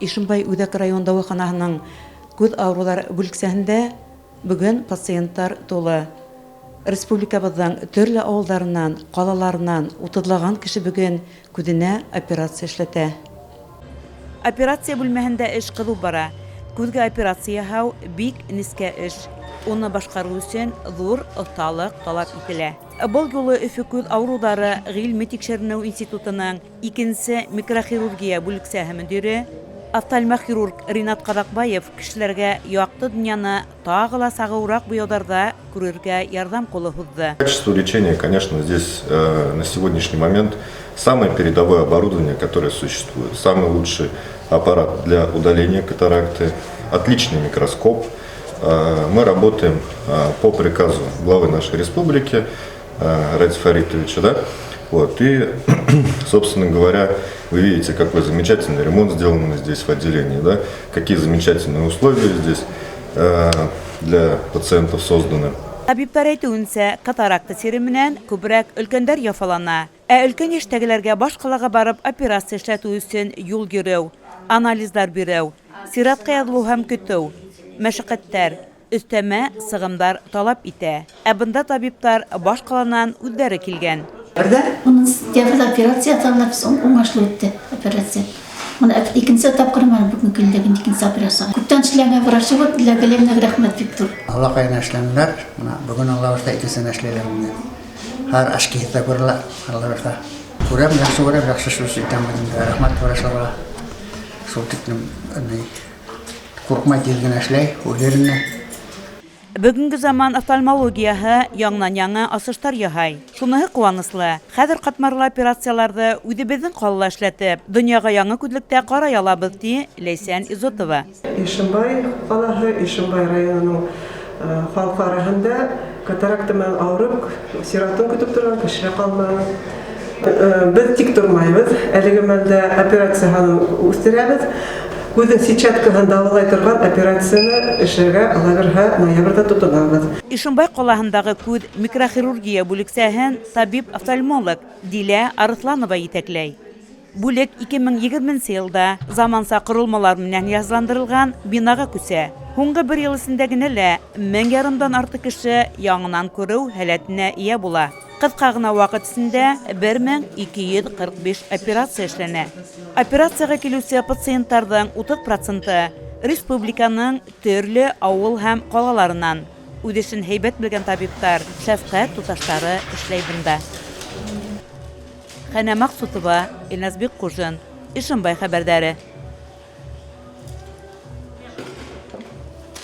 Ишембай үзәк район дәваханаһының күҙ ауырыуҙары бүлексәһендә бөгөн пациенттар тулы. Республикабыҙҙың төрлө ауылдарынан, ҡалаларынан утыҙлаған кеше бөгөн күҙенә операция эшләтә. Операция бүлмәһендә эш ҡыҙыу бара. Күҙгә операция яһау бик нескә эш. Уны башҡарыу өсөн ҙур оҫталыҡ талап ителә. Был юлы Өфө күҙ ауырыуҙары ғилми тикшеренеү институтының икенсе микрохирургия бүлексәһе мөдире, офтальмохирург Ринат Ҡаҙаҡбаев кешеләргә яҡты донъяны тағы ла сағыуыраҡ буяуҙарҙа күрергә ярҙам ҡулы һуҙҙы. Качество лечения, конечно, здесь на сегодняшний момент самое передовое оборудование, которое существует. Самый лучший аппарат для удаления катаракты, отличный микроскоп. Мы работаем по приказу главы нашей республики Радия Фаритовича, да? Вот, и, собственно говоря, вы видите, какой замечательный ремонт сделан здесь в отделении, да? Какие замечательные условия здесь для пациентов созданы. Табиптар әйтеүенсә, катаракта сире менән күберәк өлкәндәр яфалана. Ә өлкән йәштәгеләргә баш ҡалаға барып операция эшләтеү өсөн юл йөрөү, анализдар биреү, сиратҡа яҙылыу һәм көтөү, мәшәҡәттәр, өҫтәмә сығымдар талап итә. Ә бында табиптар баш ҡаланан үҙҙәре килгән. Унынсы сентябрҙә операция яһалды, уңышлы үтте операция. Мына икенсе тапҡыр мына бөгөн килдек икенсе операцияға. Күптән эшләгән врачыбыҙ Дилә Галиевнаға рәхмәт бик ҙур. Аллаҡайына эшләнеләр. Мына бөгөн Алла бирһә икенсеһен эшләйләр инде. Һәр ашкиһҙә күрелә, Алла бирһә. Күрәм, яҡшы күрәм, яҡшы эш итәм инде. Рәхмәт врачларға. Шул тиклем ни ҡурҡмай тиҙ генә эшләй, уверенно. Бөгөнгө заман офтальмологияһы яңынан-яңы асыштар яһай. Шуныһы ҡыуаныслы: хәҙер ҡатмарлы операцияларҙы үҙебеҙҙең ҡалала эшләтеп, донъяға яңы күҙлектә ҡарай алабыҙ, ти Ләйсән Изотова. Ишембай ҡалаһы, Ишембай районының халҡы араһында катаракта менән ауырып, сиратын көтөп торған кеше ҡалманы. Беҙ тик тормайбыҙ. Әлеге мәлдә операция һанын үҫтерәбеҙ. Күҙҙең сетчаткаһын дауалай торған операцияны эшләргә Алла бирһә ноябрҙә тотонабыҙ. Ишембай ҡалаһындағы күҙ микрохирургия бүлексәһен табип-офтальмолог Дилә Арыҫланова етәкләй. Бүлек 2020 йылда заманса ҡоролмалар менән йыһазландырылған бинаға күсә. Һуңғы бер йыл эсендә генә лә 1500-ҙән артыҡ кеше яңынан күреү һәләтенә эйә була. Ҡыҫҡа ғына ваҡыт эсендә 1245 операция эшләнә. Операцияға килеүсе пациенттарҙың 30 проценты республиканың төрлө ауыл һәм ҡалаларынан. Үҙ эшен һәйбәт белгән табиптар, шәфҡәт туташтары эшләй бында. Хәнә Маҡсутова, Илназ Бикҡужин, Ишембай хәбәрҙәре.